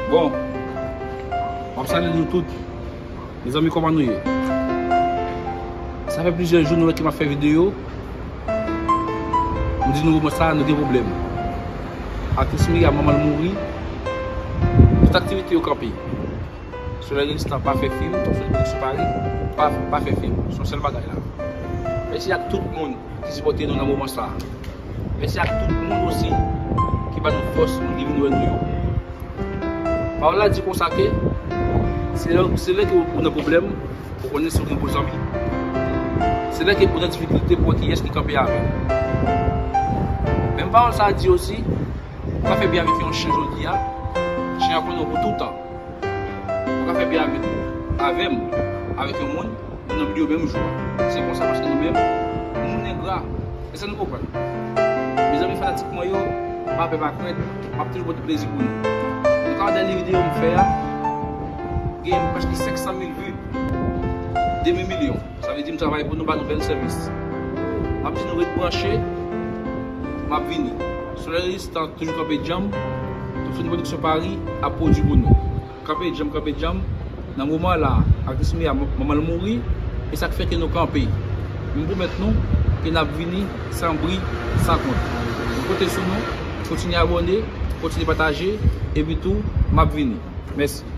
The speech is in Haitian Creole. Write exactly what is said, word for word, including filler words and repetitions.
Bon, m ap salye nou tout. Mezanmi, kòman nou ye? Sa fè plizyè jou nou wè ke m ap fè videyo. M di nou moman sa a, nou gen pwoblèm. Aktris Mia, manman l mouri. Tout aktivite yo kanpe. Soleil Resistant pa fè fim, Top Sony Production Paris pa, pa fè fim. Se yon sèl bagay la. Mèsi ak tout moun ki sipòte nou nan moman sa a. Mèsi ak tout moun osi ki ba nou fòs, moun ki vin wè nou yo. Pawòl la di konsa ke se lè, se lè ke ou nan pwoblèm, ou konnen si ou gen bon zanmi. Se lè ke ou nan difikilte pou wè kiyès ki kanpe avè w. Menm pawòl sa a di osi, ou ka fè byen avèk yon chen jodi a, chen an konnen w pou toutan. Ou ka fè byen avèk, avè m, avèk yon moun, nou nan bliye w menm jou a. Se konsa paske nou menm, moun engra. Èske nou konprann? Mezanmi fanatik mwen yo, pa pè pa krent, m ap toujou pote plezi pou nou. Nou ka wè dènye videyo m fè a, gen prèske senk san mil vi, demi milyon. Sa vle di m travay pou nou, ba nou bèl sèvis. M ap di nou ret branche, m ap vini. Soleil Resistant toujou kanpe djanm, Top Sony Production Paris ap pwodui pou nou. Kanpe djanm, kanpe djanm. Nan moman la, aktris Mia, manman l mouri, e sa k fè ke nou kanpe. Men m pwomèt nou ke n ap vini san bri, san kont. Nou konte sou nou, kontinye abòne, kontinye pataje, epi tou, m ap vini. Mèsi.